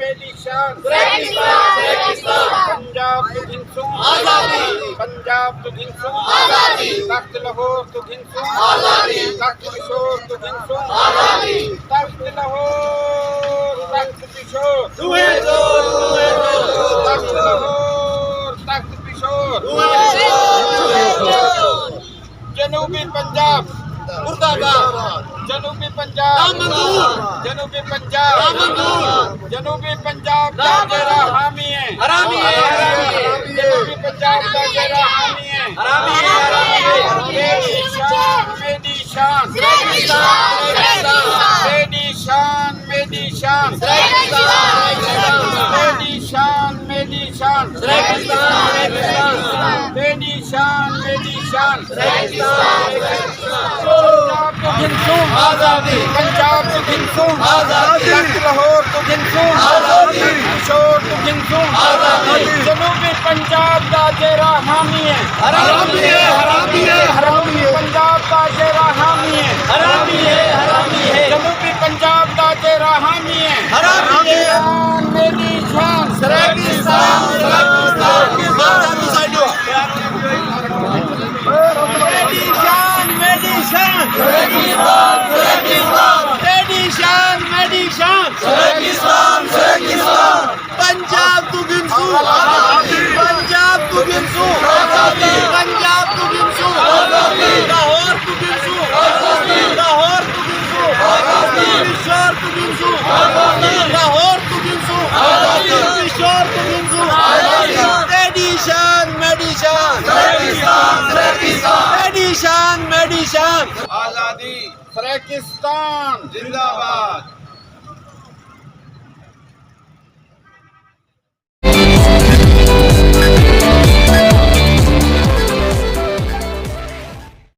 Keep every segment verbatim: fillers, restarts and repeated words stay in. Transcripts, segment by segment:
میݙی شان۔ سرائیکی شان، سرائیکی شان۔ پنجاب توں گھنسوں آزادی۔ پنجاب توں گھنسوں آزادی۔ تخت لاہور توں گھنسوں آزادی۔ تخت پشور توں گھنسوں آزادی۔ تخت لاہور، تخت پشور۔ ݙوہیں زور، ݙوہیں زور۔ تخت لاہور، تخت پشور۔ ݙوہیں زور، ݙوہیں زور۔ جنوبی پنجاب مردہ باد۔ جنوبی پنجاب نامنظور۔ جنوبی پنجاب نامنظور۔ جنوبی پنجاب دا جیڑھا حامی ہے۔ حرامی ہے، حرامی ہے۔ جنوبی پنجاب دا جیڑھا حامی ہے۔ حرامی ہے، حرامی ہے۔ میݙی شان، میݙی شان۔ سرائیکی شان، سرائیکی شان۔ میݙی شان، میݙی شان۔ سرائیکی شان، سرائیکی شان۔ میݙی شان، میݙی شان۔ سرائیکی شان، سرائیکی شان۔ میݙی شان، میݙی شان۔ سرائیکی شان، سرائیکی شان۔ پنجاب توں گھنسوں آزادی۔ پنجاب توں گھنسوں آزادی۔ تخت لاہور توں گھنسوں آزادی۔ پشور توں گھنسوں آزادی۔ جنوبی پنجاب دا جیڑھا حامی ہے۔ حرامی ہے، حرامی ہے، حرامی ہے۔ پنجاب دا جیڑھا حامی ہے۔ حرامی ہے، حرامی ہے۔ جنوبی پنجاب دا جیڑھا حامی ہے۔ حرامی ہے۔ میݙی شان، میݙی شان۔ سرائیکستان، سرائیکستان۔ میݙی شان، میݙی شان۔ میݙی شان، میݙی شان۔ سرائیکستان، سرائیکستان۔ پنجاب توں گھنسوں آزادی۔ پنجاب توں گھنسوں آزادی۔ پنجاب توں گھنسوں آزادی۔ لاہور توں گھنسوں آزادی۔ لاہور توں گھنسوں آزادی۔ پشور توں گھنسوں آزادی۔ لاہور توں گھنسوں آزادی۔ پشور توں گھنسوں آزادی۔ تیݙی شان، میݙی شان۔ سرائیکستان، سرائیکستان۔ تیݙی شان، میݙی شان۔ آزادی۔ سرائیکستان۔ زندہ باد۔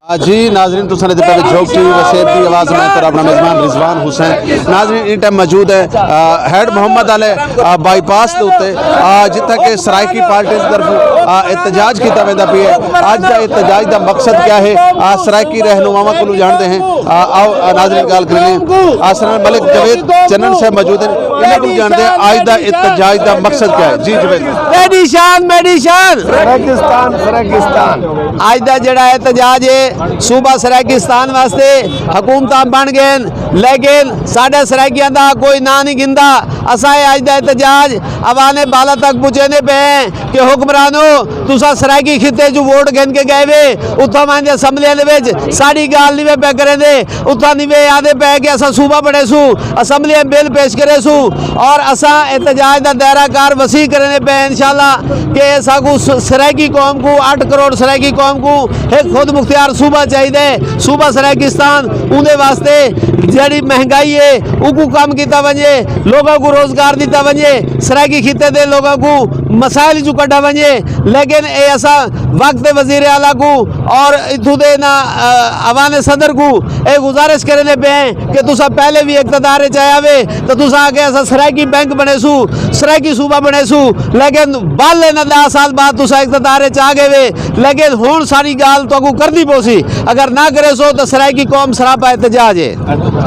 آ جی ناظرین، تساں نے ݙٹھا وے جھوک ٹی وی وسیب دی آواز، میں تہاݙا اپݨا میزبان رضوان حسین۔ ناظرین، ایں ٹائم موجود ہے، آ، ہیڈ محمد والے، آ، بائی پاس دے اُتے، آ، جتھاں کہ سرائیکی پارٹی دی طرف، آ، احتجاج کیتا ویندا پیا ہے۔ اڄ دا احتجاج دا مقصد کیا ہے؟ آ، سرائیکی رہنماواں کولوں ڄاݨدے ہیں۔ آ، آؤ، آ، ناظرین، ڳالھ کریندے ہیں۔ آ، سر ملک جاوید چنن صاحب موجود ہیں، انہاں کولوں ڄاݨدے ہیں اڄ دا احتجاج دا مقصد کیا ہے۔ جی جاوید۔ تیݙی شان، میݙی شان۔ سرائیکستان، سرائیکستان۔ اڄ دا جیڑھا احتجاج ہے، صوبہ سرائیکستان واسطے حکومتاں بݨ ڳئن، لیکن ساݙے سرائیکیاں دا کوئی ناں نہیں گھندا۔ اساں اے اڄ دا احتجاج ایوان بالا تک پہنچیندے پئے ہیں کہ حکمرانو، تساں سرائیکی خطے چوں ووٹ گھن کے ڳئے وے، اتھاں ونڄ اسمبلیاں دے وچ ساݙی ڳالھ نہیں وے پئے کریندے، اتھاں نہیں وے آہدے پئے کہ اساں صوبہ بݨیسوں، اسمبلیاں بل پیش کریسوں، اور اساں احتجاج دا دائرہ کار وسیع کریندے پئے ہیں۔ انشاءاللہ کہ ساکوں س-، سرائیکی قوم کوں، اٹھ کروڑ سرائیکی قوم کوں ہک خود مختیار صوبہ چاہیدا ہے، صوبہ سرائیکستان۔ اوندے واسطے جیڑھی مہنگائی ہے، اوکوں کم کیتا ونڄے، لوکاں کوں روزگار ݙتا ونڄے، سرائیکی خطے دے لوکاں کوں مسائل چوں کڈھا ونڄے۔ لیکن اے اساں وقت دے وزیر اعلیٰ کوں اور اتھوں دے نا، آ، ایوان صدر کوں اے گزارش کریندے پئے ہیں کہ تساں پہلے وی اقتدار اچ آیا وے تاں تساں آکھیا اساں سرائیکی بینک بݨیسوں، سرائیکی صوبہ بݨیسوں، لیکن بھل انہاں ݙاہ سال بعد تساں اقتدار اچ آ ڳئے وے، لیکن ہݨ ساری ڳالھ تہاکوں کرݨی پوسی، اگر نہ کریسو تاں سرائیکی قوم سراپا احتجاج ہے۔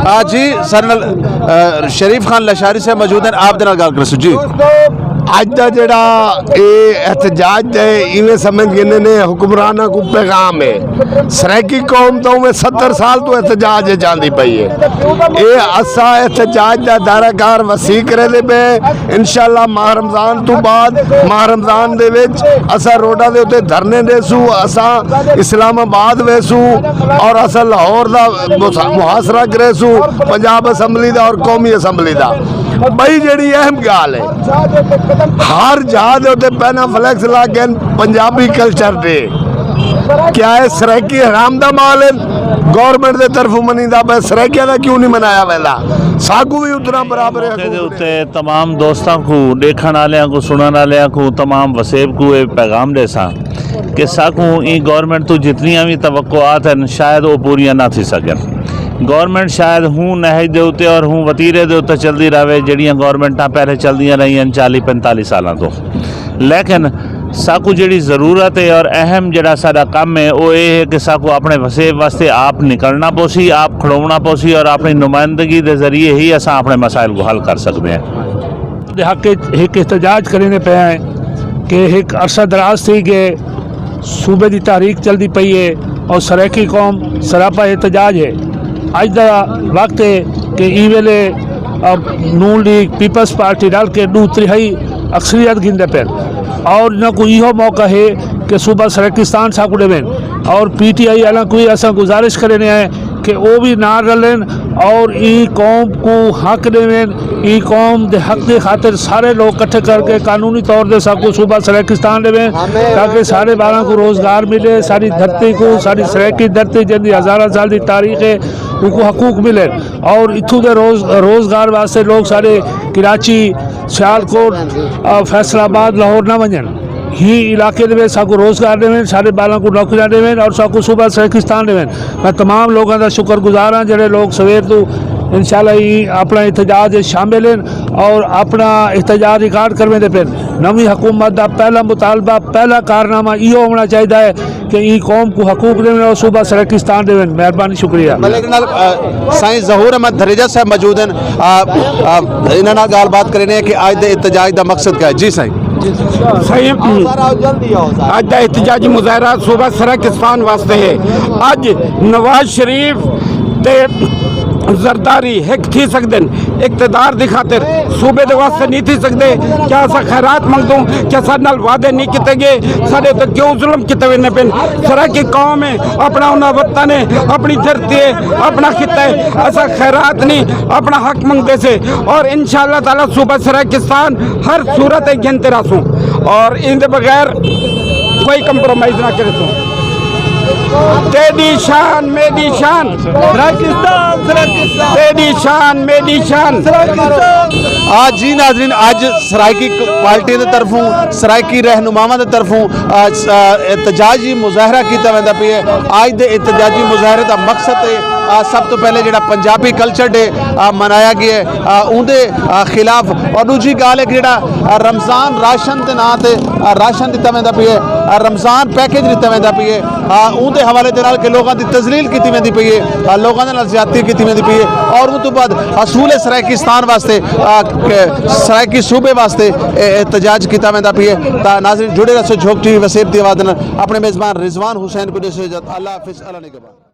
آ جی، ساݙے نال، آ، شریف خان لشاری صاحب موجود ہیں، آپ دے نال ڳالھ کریسوں۔ جی۔ اڄ دا جیڑھا اے احتجاج تے ایویں سمجھ گھندے نے حکمراناں کوں پیغام ہے۔ سرائیکی قوم تاں اوویں ستر سال توں احتجاج اچ آندی پئی ہے۔ اے اساں احتجاج دا دائرہ کار وسیع کریندے پئے۔ انشاءاللہ ماہ رمضان توں بعد، ماہ رمضان دے وچ اساں روڈاں دے اُتے دھرنے ݙیسوں، اساں اسلام آباد ویسوں اور اساں لاہور دا مس-، محاصرہ کریسوں، پنجاب اسمبلی دا اور قومی اسمبلی دا۔ ٻئی جیڑھی اہم ڳالھ ہے، ہر جاہ دے اُتے پہلا فلیکس لا کے پنجابی کلچر ݙے۔ کیا اے سرائیکی حرام دا مال ہے؟ گورنمنٹ دے طرفوں منیندا پئے، سرائیکیاں دا کیوں نہیں منایا ویندا؟ ساکوں وی اتنا برابر ہے موقع دے حقوق نے۔ اُتے تمام دوستاں کوں، ݙیکھݨ آلیاں کوں، سݨݨ آلیاں کوں، تمام وسیب کوں اے پیغام ݙیساں کہ ساکوں ایں گورنمنٹ توں جتنیاں وی توقعات ہن، شاید او پوریاں نہ تھی سڳن۔ گورنمنٹ شاید ہوں نہج دے اُتے اور ہوں وتیرے دے اُتے چلدی رہوے، جیڑھیاں گورنمنٹاں پہلے چلدیاں رہیاں چالیہہ پنجتالیہہ سالاں توں۔ لیکن ساکوں جیڑھی ضرورت ہے اور اہم جیڑھا ساݙا کم ہے، او اے ہے کہ ساکوں اپݨے وسیب واسطے آپ نکلݨا پوسی، آپ کھڑووݨا پوسی اور اپݨی نمائندگی دے ذریعے ہی اساں اپݨے مسائل کوں حل کر سڳدے ہیں۔ دے حق اچ ہک احتجاج کریندے پئے ہیں کہ ہک عرصہ دراز تھی ڳئے صوبے دی تحریک چلدی پئی ہے اور سرائیکی قوم سراپا احتجاج ہے۔ اڄ دا وقت ہے کہ ایں ویلے، آ، نون لیگ پیپلز پارٹی رل کے ݙو تریہائی اکثریت گھندے پئن اور انہاں کوں ایہو موقع ہے کہ صوبہ سرائیکستان ساکوں ݙیون اور پی ٹی آئی آلاں کوں وی اساں گزارش کریندے ہیں کہ او وی نال رلن اور ایں قوم کوں حق ݙیون، ایں قوم دے حق دی خاطر سارے لوگ کٹھے کر کے قانونی طور تے ساکوں صوبہ سرائیکستان ݙیون تاکہ سارے ٻالاں کوں روزگار ملے، ساری دھرتی کوں، ساری سرائیکی دھرتی جیندی ہزاراں سال دی تاریخ ہے، اوکوں حقوق ملن اور اتھوں دے روز-، روزگار واسطے لوگ سارے کراچی، سیالکوٹ، آ، فیصل آباد، لاہور نہ ونڄن۔ ہی علاقے دے وچ ساکوں روزگار ݙیون، ساݙے ٻالاں کوں نوکریاں ݙیون اور ساکوں صوبہ سرائیکستان ݙیون۔ میں تمام لوگاں دا شکر گزار ہاں جیڑھے لوگ سویر توں انشاءاللہ ہی اپݨا احتجاج وچ شامل ہن اور اپݨا احتجاج ریکارڈ کرویندے پئن۔ نویں حکومت دا پہلا مطالبہ، پہلا کارنامہ ایہو ہووݨا چاہیدا ہے کہ ایں قوم کوں حقوق ݙیون اور صوبہ سرائیکستان ݙیون۔ مہربانی، شکریہ۔ ملک نال، آ، سائیں ظہور احمد دھریجہ صاحب موجود ہیں۔ آ، آ، انہاں نال ڳالھ بات کریندے ہیں کہ اڄ دے احتجاج دا مقصد کیا ہے؟ جی سائیں۔ سائیں، اڄ دا احتجاجی مظاہرہ صوبہ سرائیکستان واسطے ہے۔ اڄ نواز شریف تے زرداری ہک تھی سڳدن، اقتدار دی خاطر صوبے دے واسطے نہیں تھی سڳدے۔ کیا اساں خیرات منگدوں؟ کیا ساݙے نال وعدے نہیں کیتے ڳئے؟ ساݙے تے کیوں ظلم کیتے ویندے پئن؟ سرائیکی قوم ہے، اپݨا انہاں وطن ہے، اپݨی دھرتی ہے، اپݨا خطہ ہے، اساں خیرات نہیں، اپݨا حق منگدے سے اور انشاءاللہ تعالیٰ صوبہ سرائیکستان ہر صورت اچ گھن تے رہسوں اور ایندے بغیر کوئی کمپرومائز نہ کریسوں۔ تیݙی شان میݙی شان، سرائیکستان، سرائیکستان۔ تیݙی شان میݙی شان، سرائیکستان۔ آ جی ناظرین، اڄ سرائیکی پارٹی دے طرفوں، سرائیکی رہنماواں دے طرفوں، آ، س-، آ، احتجاجی مظاہرہ کیتا ویندا پیا ہے۔ اڄ دے احتجاجی مظاہرے دا مقصد ہے، آ، سب توں پہلے جیڑھا پنجابی کلچر ڈے، آ، منایا ڳیا ہے، آ، اوندے، آ، خلاف۔ اور ݙوجھی ڳالھ ہے کہ جیڑھا، آ، رمضان راشن دے ناں تے، آ، راشن ݙتا ویندا پیا ہے، آ، رمضان پیکج ݙتا ویندا پیا ہے، آ، اوندے حوالے دے نال کہ لوگاں دی تذلیل کیتی ویندی پئی ہے، آ، لوگاں دے نال زیادتی کیتی ویندی پئی ہے۔ اور اوں توں بعد حصول سرائیکستان واسطے، آ، کہ سرائیکی صوبے واسطے اے احتجاج کیتا ویندا پیا ہے۔ تاں ناظرین، جڑے رہسو جھوک ٹی وی وسیب دی آواز نال۔ اپݨے میزبان رضوان حسین کوں ݙیسو اجازت۔ اللہ حافظ، اللہ نگہبان۔